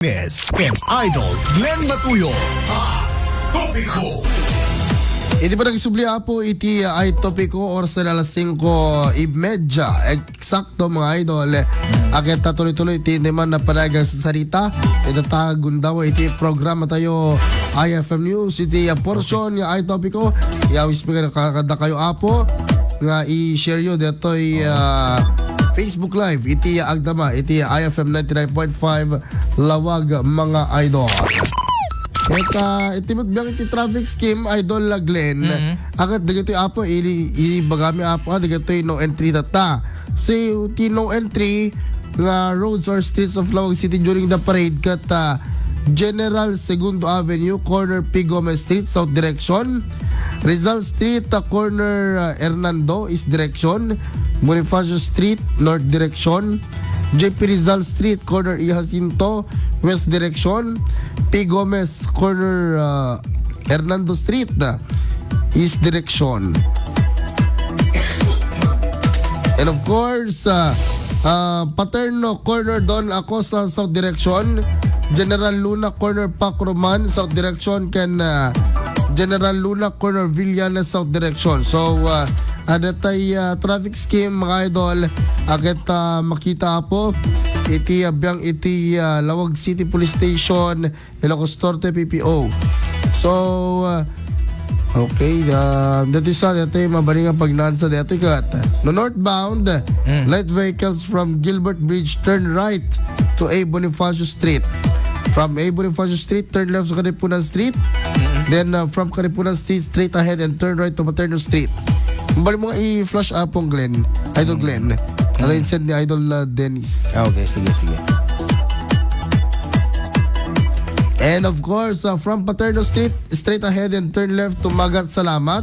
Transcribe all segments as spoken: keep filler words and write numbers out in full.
Martinez and Idol Glenn Matuyo. Hot Topiko. Iti panagsubli, Apo, iti, ah, Hot Topiko, oras na alas singko y media. Eksakto, mga idol. Aket ta tuloy-tuloy iti naman na panagasarita. Ita ta gundaway iti programa tayo, I F M News, iti, ah, portion nga Hot Topiko. Iyawis mi kadakayo, Apo, nga i-share yo detoy, ah, Facebook Live iti agdama iti I F M ninety-nine point five Lawag, mga idol. Ket, ah, iti met biang iti traffic scheme, Idol Glenn, aket dagitoy, Apo, ili-, ibagami, Apo, ah, dagitoy no entry data. So, ti no entry nga roads or streets of Lawag City during the parade ket, ah, General Segundo Avenue, corner P. Gomez Street, south direction. Rizal Street, ah, corner, ah, Hernando, east direction. Bonifacio Street, north direction. J P Rizal Street, corner E. Jacinto, west direction. P. Gomez, corner, ah, Hernando Street, ah, east direction. And of course, ah, ah, Paterno, corner Don Acosta, south direction. General Luna, corner Pac Roman, south direction. Ken, ah, General Luna, corner Villana, south direction. So, ah, adda tay, ah, traffic scheme, mga idol. Aket, ah, makita, Apo, iti, ah, biang iti, ah, Lawag City Police Station, Ilocos Norte, P P O. So, uh, okay, uh, dati sa, dati mabaling ang pagnaan sa dati kat. No northbound, light vehicles from Gilbert Bridge turn right to A Bonifacio Street. From A Bonifacio Street, turn left sa Katipunan Street. Then, uh, from Katipunan Street, straight ahead and turn right to Paterno Street. Mabaling mo nga i-flash, Apong Glenn. Idol Glenn. Ano yung send ni Idol, uh, Dennis? Ah, okay, sige, sige. And of course, uh, from Paterno Street, straight ahead and turn left to Magat Salamat.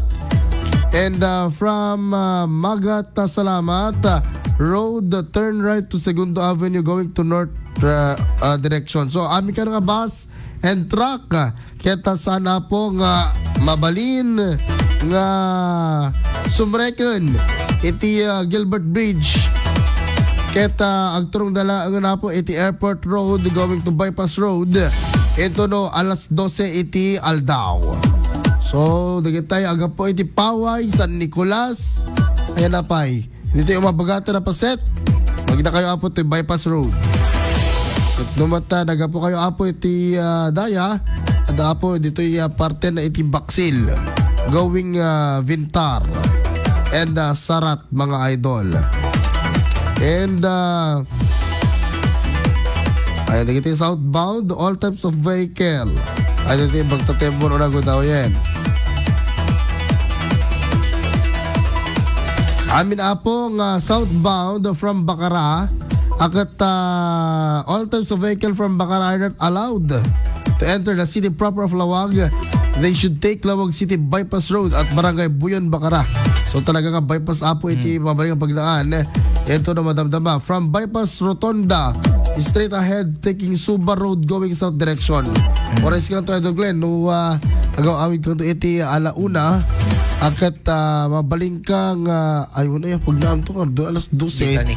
And, uh, from, uh, Magat, uh, Salamat, uh, Road, uh, turn right to Segundo Avenue going to north, uh, uh, direction. So, amin ka nga bus and truck, uh, ket, uh, saan, Apo, nga mabalin nga sumreken iti, uh, Gilbert Bridge. Ket, ah, agturongda laengen, Apo, iti Airport Road going to Bypass Road intono alas dose iti aldaw. So, dagitay agapu iti Paway, San Nicolas. Ayan, apay. Ditoy umabagatan a paset. Magdakayo, Apo, iti Bypass Road. Ket no met, ah, nagapu kayo, Apo, iti, ah, daya, adda, Apo, ditoy, ah, parte na iti Baksil. Going, ah, Vintar. And, ah, Sarat, mga idol. And, uh, ayan, dagiti southbound, all types of vehicle. Ayan, dagiti bagtatempo na gud awayen. Amin, Apo, nga southbound from Bacara, aket, uh, all types of vehicle from Bacara are not allowed to enter the city proper of Laoag, they should take Laoag City Bypass Road at Barangay Buyon, Bacara. So, talaga nga bypass, Apo, iti mabaling nga pagdaan. Ito na madamdama. From Bypass Rotonda, straight ahead, taking Suba Road going south direction. Oras ka to, Idol Glenn, no, ah, agaw-awid ka to iti ala una, aket, ah, mabaling ka nga, ay, una yung pagdaan to, doon alas dose. Dita ni.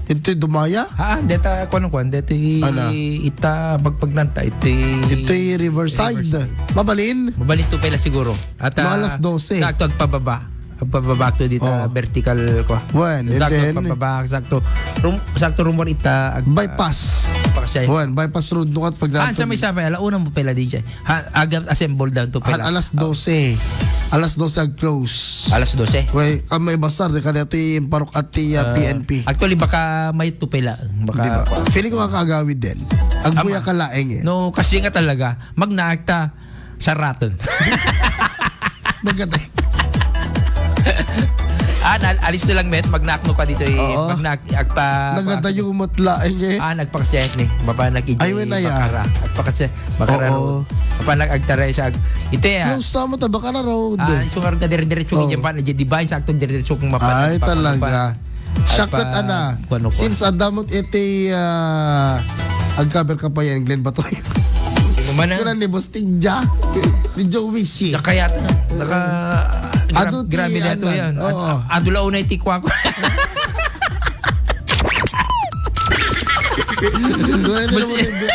Ito'y dumaya? Haan, deta, kuwan, kuwan, deta i-, Ana? Ita, pagpagnanta, iti Ito'y Riverside. Riverside. Mabalin? Mabalin to pala siguro. At, No, ah, alas dose. Sakto, agpababa. Agpababa to dito, Oh. Vertical ko. Wen, and Sakto, then? Agpababa, sakto. Rum-, sakto rumor ita, ag-, Bypass. Agpakasya. Wen, bypass road no kat pag Haan, sa may sabay, ala, una mo pala, D J. Ha, aga assemble down to Han pala. Alas dose. Alas dose ag close. Alas dose? Wey, ah, may basar, di ka dito yung parok at ti, ah, Ah, P N P. Actually, baka may to pala. Baka Di ba? Feeling ko makakagawid din. Agbuya Ama. Ka laeng eh. No, kasi nga talaga, magnaag ta sa raton. Maganda. Ah, na-, alis na lang, met. Magnaak no pa dito eh. Oo. Magnaak, agpa- Nagadayo mat laeng eh. Ah, nagpakasiyas ni. Baba nag-ijay Ay, wen, aya. Bakara. Agpakasiyas. Bakara Oo. Road. Apa nag-agtaray sa ag-, ito eh, ah. Close sa mo, ta Bakara Road. Ah, isungar na dire-diretso Oh. Diyan pa, na diyan, di ba? Sakto dire-diretso kung mapa-, Ay, mapa-, talaga. Shakot, Agpa-, ana. Kuwan, kuwan. Since adamot iti, ah, ag-cover ka pa yan, Glenn Batoy. Sino man, ah? Kunan ni Boss Tigja. Ni Joey Shi. Nakayat. Naka-, gra-, Adu ti grabe na ito andan. Yan. Oo. Ad-, adula unay ti kwak. Kunan ni Boss Tigja.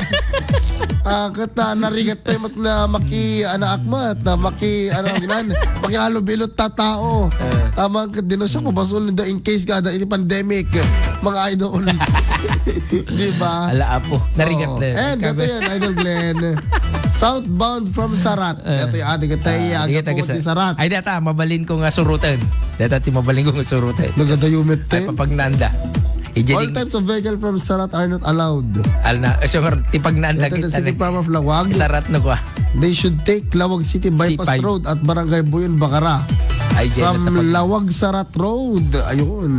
Ah, ket, ah, narigat tayo met na maki-, anaak met, na maki-, ano, nan, makihalubilo ta tao. Eh. Amangan ket dino siya, mabasol na in case nga, da, iti pandemic, mga idol. Di ba? Ala, apo. Narigat Oo. na yun. And, Kabe- ito yan, Idol Glenn. Southbound from Sarat. Eh. Ito yung ating katay, Ah, aga sige, po taga sa-, di Sarat. Ay, data, mabalin ko nga surutan. Data, ti mabalin ko nga surutan. Nagadayumit Ay, din. Papagnanda. Ije All ding types of vehicle from Sarat are not allowed. Alna, eh, so, ti pagnanda Ito na kita City ni. Farm of Lawag. Sarat na ko, ah. They should take Lawag City Bypass C five. Road at Barangay Buyon, Bacara. Ay, dyan From natapag- Lawag Sarat Road. Ayun.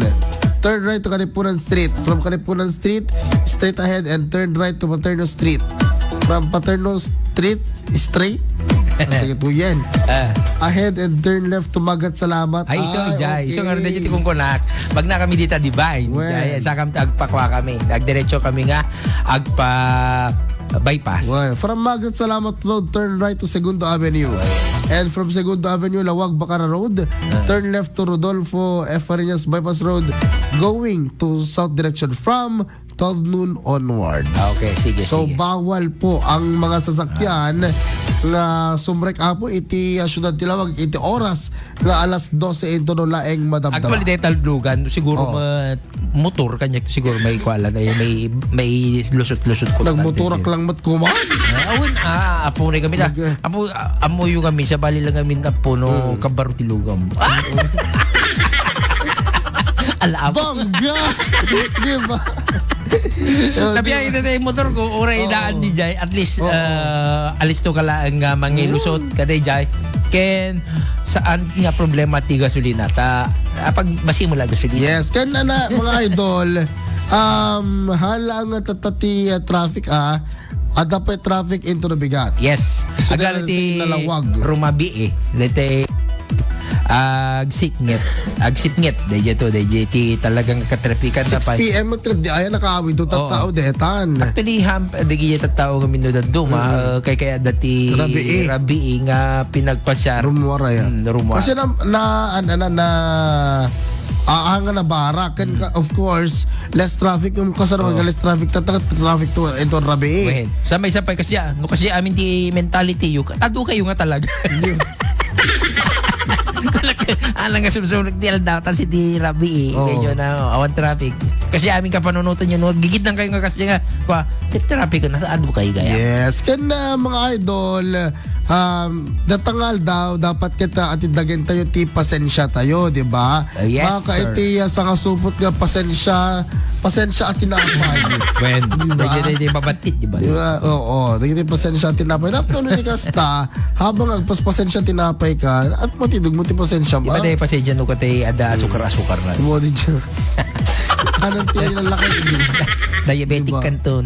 Turn right to Katipunan Street. From Katipunan Street, straight ahead and turn right to Paterno Street. From Paterno Street, straight. Ang taga-tuyan. Ah. Ahead and turn left to Magat Salamat. Ay, iso, Ah, ijay. Iso nga rin okay. dito kung kunak. Pag na kami dito, di ba? Hindi, Well. ijay. Sa kami, agpakwa kami. Nagdiretso kami nga, agpa bypass. Well, from Magat Salamat Road, turn right to Segundo Avenue. Okay. And from Segundo Avenue, Lawag Bacara Road, Ah. turn left to Rodolfo F. Fariñas Bypass Road, going to south direction from twelve noon onward. Ah, okay, sige, So, sige. bawal po ang mga sasakyan Ah. nga sumrek, apo, iti, ah, siyudad ti Lawag, iti oras nga alas dose intono laeng madamdama. Actually, dahil taldugan, siguro Oh. ma-, motor, kanya siguro may kuala na yun, may, may lusot-lusot ko. Nagmotorak lang mat kuman. Ah, awan, ah, apo na kami na. Mag- Apo, ah, amuyo kami, sa bali lang kami na puno, Hmm. kabaro ti lugam. Ala, apo. Bangga! Di ba? Tabi ang ita tayo motor ko, oray Oo. daan di jay, at least, Oo. ah, alisto ka lang nga mangilusot, Oo. ka di jay. Ken, saan nga problema ti gasolina? Ta, ah, pag basi mo lang gasolina. Yes, ken ana, mga idol, um, hala nga tatati, ah, traffic, ah, adda pay traffic into the bigat. Yes. So, Agala dahil ti tingin na lawag. Rumabi eh. Lete, agsiknget. Agsipnget. Dahil to, dahil ti talagang katrapikan na pa. Six P M at di aya nakaawid to Oo. tattao detan. Actually, ham, digi tattao nga minudan duma, Mm. uh, kay kaya dati Rabii. Rabii nga pinagpasya. Rumuara yan. Mm, rumuara. Kasi na, na, an-, ana, na, ah, anga na bara. Ken Mm. ka, of course, less traffic. Yung kasarap Oo. nga less traffic, tatak traffic to, ito Rabii. Wehen. Sa may sapay kasi, ah, no kasi amin ti mentality, yung, tado kayo nga talaga. Hindi. Alang nga sumsumrek ti aldaw, tas iti Rabii, Oo. medyo na, awan traffic. Kasi amin kapanunutan yun, no? Gigid lang kayo nga kasi nga, kwa, "May traffic na, saan mo kayo gaya?" Yes, ken, ah, mga idol, um, datang aldaw, dapat kita atidagen tayo ti pasensya tayo, di ba? Ah, yes, Baka sir. iti, ah, sa kasupot nga pasensya, pasensya at tinapay. When, Di ba? medyo na iti mabatit, di ba? Di ba? Oo, dagiti pasensya at tinapay. Tapno ni kasta, habang agpaspasensya tinapay ka, at matidog mo ti pasensya mo. Di ba tayo pasensya no katay ada asukar-asukar na? Mo di dyan. Anong tiyan ng laki? Diabetic Diba? kanton.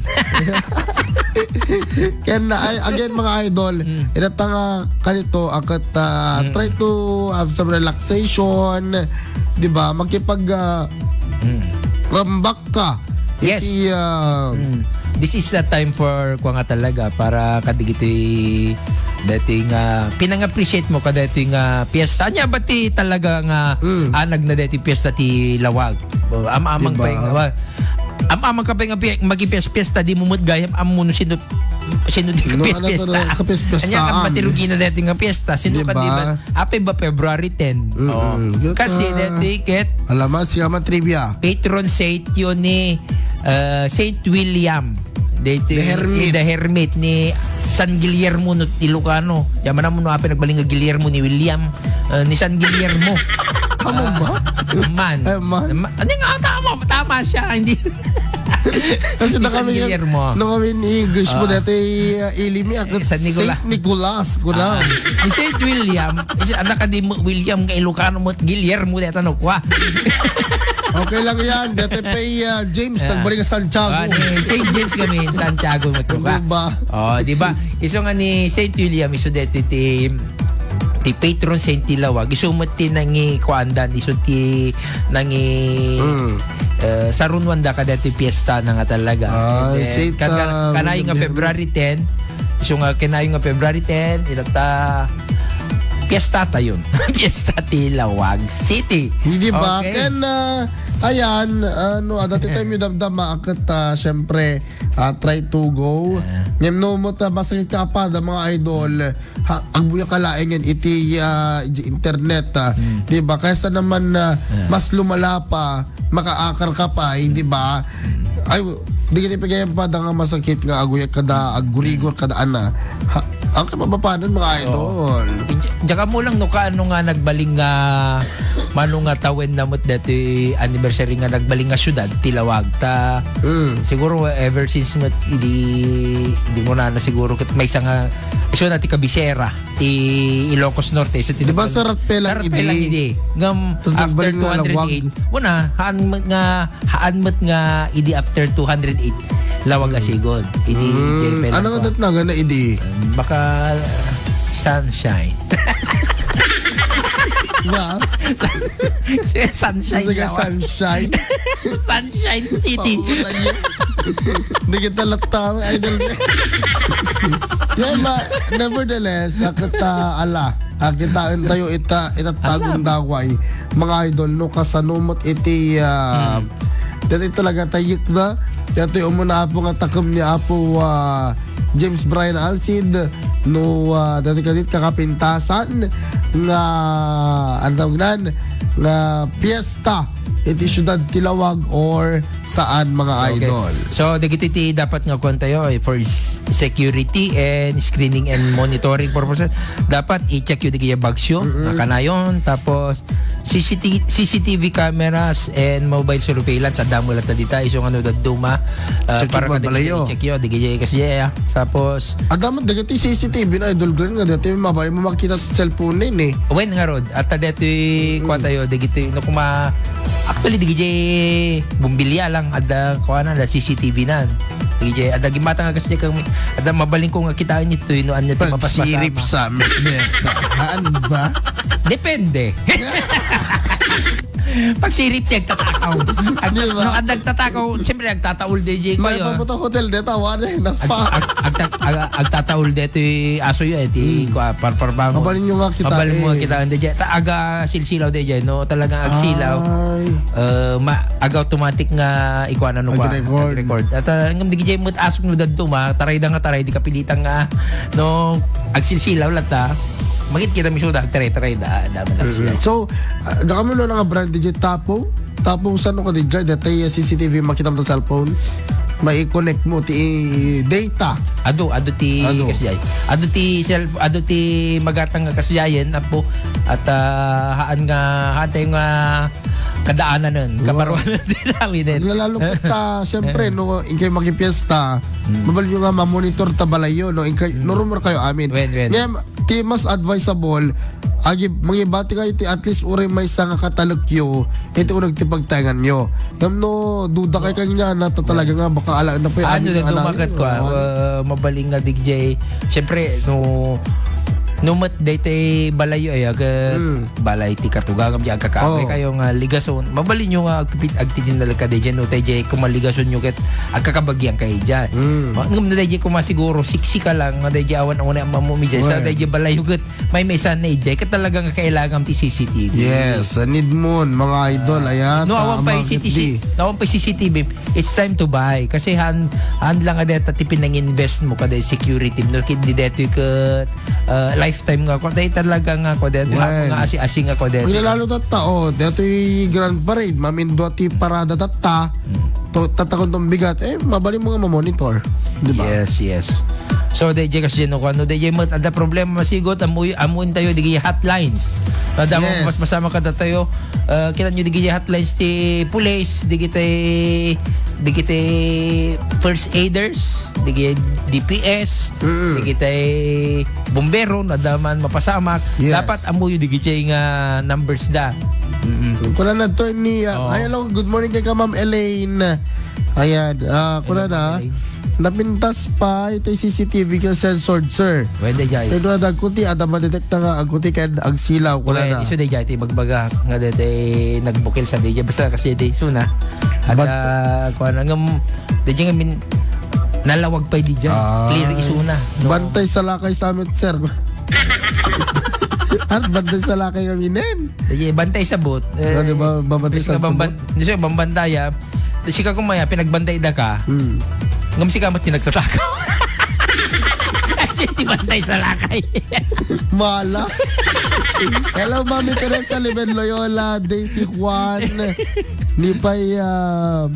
Ken, ay, again, mga idol, Mm. inatanga kanito, akat, ah, Mm. try to have some relaxation, di ba? Makipag, ah, Mm. rambak ka. Yes. Iti, ah, Mm. This is a time for, kwa nga talaga, para kadigiti, dati nga, pinang-appreciate mo ka dati nga piyesta. Anya ba ti talaga nga Mm. anag na dati piyesta ti lawag? Am-amang Diba? pa yung, wa-, am-amang ka pa yung pi-, magipiyes-piyesta, di mo mo't gayam, amo no sino, sino di No, ano kapies-piyesta. to, kapies-piyesta, Anya ka ah. matirugi na dati nga piyesta? Sino ka Diba? di ba? Apay ba February ten? Mm-mm. Oh. Gata. Kasi dati ket Alaman, siya man trivia. Patron saint yun ni, uh, Saint William. Dati, The Hermit. The Hermit ni San Guillermo no Ilocano. Diyan man mo no apay nagbaling nga Guillermo ni William, uh, ni San Guillermo. Amo ba? Ah, man. Eh, man. Ma-, ano nga, tama, tama siya, hindi. Kasi Ni na San kami, Guillermo. no kami ni English mo Ah. dati, uh, Ilimi, ako, Eh, San Nicolas. Saint Nicolas, ko na. Ah, ni Saint William, is, anak ka di mo, William nga Ilocano mo, Guillermo, deta no, kwa. Okay lang yan. Dati pa, uh, James, Ah. nagbalik ka Santiago. Ah, ni Saint James kami, Santiago, mo, Ano kwa. ba? Oh, di ba? Iso nga ni Saint William, iso deti ti, ti patron saint ti lawag. Iso met ti nangi kuandan, iso ti nangi, Mm. eh, sarunwanda kada ti fiesta na nga talaga. Ah, And then, Saint, kan-, kan-, ah, kanayon nga William February ten, iso nga kanayon nga February ten, itata fiesta tayon. Fiesta ti Lawag City. Hindi ba? Okay. Ken, ah, Ayan, ano, ah, dati tayo may damdama, akat, ah, syempre, ah, try to go. Ah. Ngem no, mo ta, masakit ka pa, da mga idol, ha, agbuya ka laeng yan, iti, ah, iti internet, ah. Hmm. Di ba? Kaysa naman na Ah. mas lumala pa, makaakar ka pa, eh, di ba? Hmm. Ay, di kita pagayam pa, da nga masakit nga, aguyak kada, agurigor kada, ana. Ha, ang kapapapanan, mga Oo. idol. Diya, diya ka mo lang, no, kaano nga nagbaling nga, mano nga tawen na mo't dati anniversary nga nagbaling nga syudad, ti Lawag. Ta, Mm. siguro ever since mo't idi, di mo na, na siguro ket maysa nga, isu na ti kabisera, ti Ilocos Norte, isu ti Di ba nagbaling sarat pe lang Sarat pe idi? lang idi. Ngam, Tas after nagbaling nga Lawag. two hundred eight, wala, haan mo nga Haan met nga idi after two hundred eight, Lawag a Mm. Sigod. Idi, Mm. J P Ano lang nga ko. dat na gana idi? Um, baka, uh, Sunshine. Ba? Sun-, Sunshine Susuga Lawag. Sunshine. Sunshine City. Pauna yun. Hindi kita latta, idol. Yan, ma-, nevertheless, akit, ah, ala. Ah, kitaen tayo ita, ita Ala. tagundaway, mga idol, no, kasano met iti, ah, Hmm. dati talaga tayek na, dati umuna, Apo, nga takem ni Apo, ah, James Brian Alcid, no, ah, dati kadit kakapintasan nga, ano tawag nan, nga piyesta iti siudad ti Lawag or saan, mga Okay. idol. So, dagiti ti dapat nga kuan tayo, eh, for s-, security and screening and monitoring purposes, dapat i-check yo dagiti bags yo, Mm-mm. nga kanayon, tapos C C T, C C T V cameras and mobile surveillance, adda mo latta dita, isu nga no dadduma, ah, Check para mo, kada balayo. i-check yo, dagiti kas-, yeah, yeah. Tapos, Adda met dagiti C C T V na, Idol Glenn, nga dati mabay mo makita cellphone na yun, eh. Wen ngarud, at dati Mm. kuan tayo, dagiti, no, kuma, actually, dagiti bumbilya lang, adda, kuan na, adda C C T V na. Dagiti, adda gimata nga kasi kami, adda mabaling ko nga kitaan ito, no, anya ti Pagsirip mapaspasamak. sa met, met. Haan ba? Depende. Pagsirip ti agtatakaw. Ag-, Di ba? no, adda agtatakaw, siyempre, agtataol, D J, May kayo. paputa hotel, deta, wala eh, Ag-, naspa. ag-, agta-, ag-, agtataol detoy aso yo, eh, ti, Mm. kua, parparbangon. Mabalin nyo nga kita, Mabalin mo eh. nga kita, D J. Ta-, aga silsilaw, D J, no? Talagang agsilaw. Ay. Eh, ma-, aga automatic nga ikuanan no kua, Ag-record. ag-record. At, ah, ngem di gijay met asok no dadto, ma, taray da nga taray, di kapilitan nga, no, agsilsilaw latta. Mangit kita misuda, agtaray-taray da, da man Mm-mm. agsilaw. So, ah, da kamo no nga brand, D J, Tapong? Tapos ano ka di dyan, dati yung C C T V makita mo sa cellphone, mai-connect mo ti data. Adu, adu ti Adu. kasjay. Adu ti cell, adu ti magatang nga kasjayen, apo, at, ah, haan nga, haan tayo nga kadaanan nun. Wow. Kaparuan ti namin nun. Naglalalo po ta, siyempre, no, inkay makipiesta, Mm. mabal nyo nga mamonitor ta balayo, no, inkay, Mm. no rumor kayo amin. Wen, wen. Ngayon, ti mas advisable, agi, mangibati kayo ti at least uray maysa nga katalekyo, iti uneg ti pagtaenganyo. Ngem no, duda kay kanya na ta talaga nga baka ala na pay Ano amin na nga dumakat amin, ko, ah, awan. uh, mabaling nga D J. Siyempre, no, no met daytay balayo ay aga Mm. balay ti katugangam di agkakaabay Oo. kayo nga ligason. Mabalin nyo nga agpipit-, agtitinnal ka D J, no, tay D J, kumaligason nyo ket agkakabagian kayo dyan. Mm. Ma-, ngem na D J kuma siguro, siksi ka lang, nga D J awan una ang mamumi dyan. Sa Well. D J balayo ket may maisan na ijay ket talaga nga kailangan ti C C T V. Yes, need mo, mga idol, Ah, ayan, no, awan tama, pa'y C C T V, D. no, awan pa'y C C T V, it's time to buy. Kasi han, han lang nga deta ti pinanginvest mo kada security, no, kid di detoy ket, ah, lifetime nga ko, dahil talaga nga ko, detoy Wen. hapon nga asi-asi nga ko, detoy. Paglalalo ta tao, detoy Grand Parade, mamindua ti parada tatta, Hmm. to, tatakon tong bigat, eh, mabalin mo nga mamonitor. Di ba? Yes, yes. So, D J kasi no, ano, D J mo, ada problema, masigot, amuy, amuin tayo, digi hotlines. Nada mo, Yes. mas masama ka tayo. Uh, kita nyo, digi hotlines ti police, digi tay, digi tay first aiders, digi D P S, Mm. digi tay bombero, nada man mapasamak. Yes. Dapat amuyo, digi tay nga numbers da. Mm-mm. Kuna na to ni, uh, Oh. Hi, hello, good morning kay ka, Ma'am Elaine. Ayan, ah, kuna Hello, na. Ma'am Elaine. Napintas pa iti C C T V ken censored, sir. Pwede, jay. Kaya doon, agkuti, ada madetekta nga agkuti, kaya agsilaw, kuna Well, na. isu day jay, ti bagbaga, nga day, day nagbukil sa day jay. Basta kasi day, isu na. At, But ah, kuha na, ngam, day jay, ngamin, nalawag pa di jay. Ay. Clear isu na, no? Bantay sa lakay summit, sir. At bantay sa lakay nga minen. Sige, bantay sa bot. Eh, ano ba, babantay sa bot? Di siya, bambantaya. Sika kumaya, pinagbantay da ka. Hmm. Ngam sika mat tinagtatakaw. Ay, di bantay sa lakay. Malas. Hello, Mami Teresa, Liben Loyola, Daisy Juan, ni pay, ah,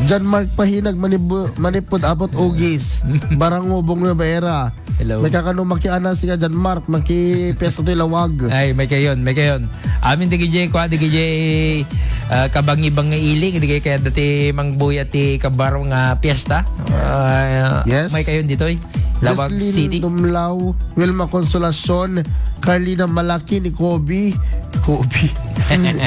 John Mark Pahinag, Manibu-, Manipod, Apot Ugis, Barangobong, Nueva Era. Hello. May kakano makiana sika John Mark, makipiesta ti lawag. Ay, may kayon, may kayon. Amin di gijay, kwa, di gijay, ah, kabangi-bangi iling, di kaya dati mangbuya ti kabaro nga piesta. Ah, yes. May kayon ditoy. Lawag City. Dumlao, Wilma Consolacion, Carlina Malaki ni Kobe. Kobe.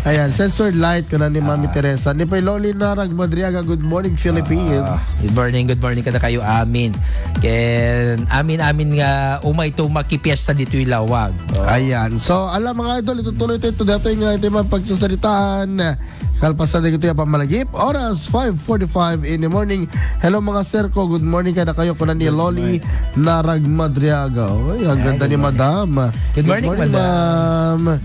Ayan, censored light ka na ni Mami Teresa. Ni pay Loli Narag Madriaga, good morning, Philippines. Ah, good morning, good morning kada kayo, amin. Ken, amin, amin nga umay to makipiesta ditoy lawag. Oh. Ayan. So, ala mga idol, itutuloy tayo ito datoy nga ito yung mga pagsasalitaan. Kalpasan na ito yung pamalagip. Oras, five forty-five in the morning. Hello, mga sir ko. Good morning kada kayo. Kunan ni Loli Narag Madriaga. Oy, ang ganda ni Madam. Good morning, Madam.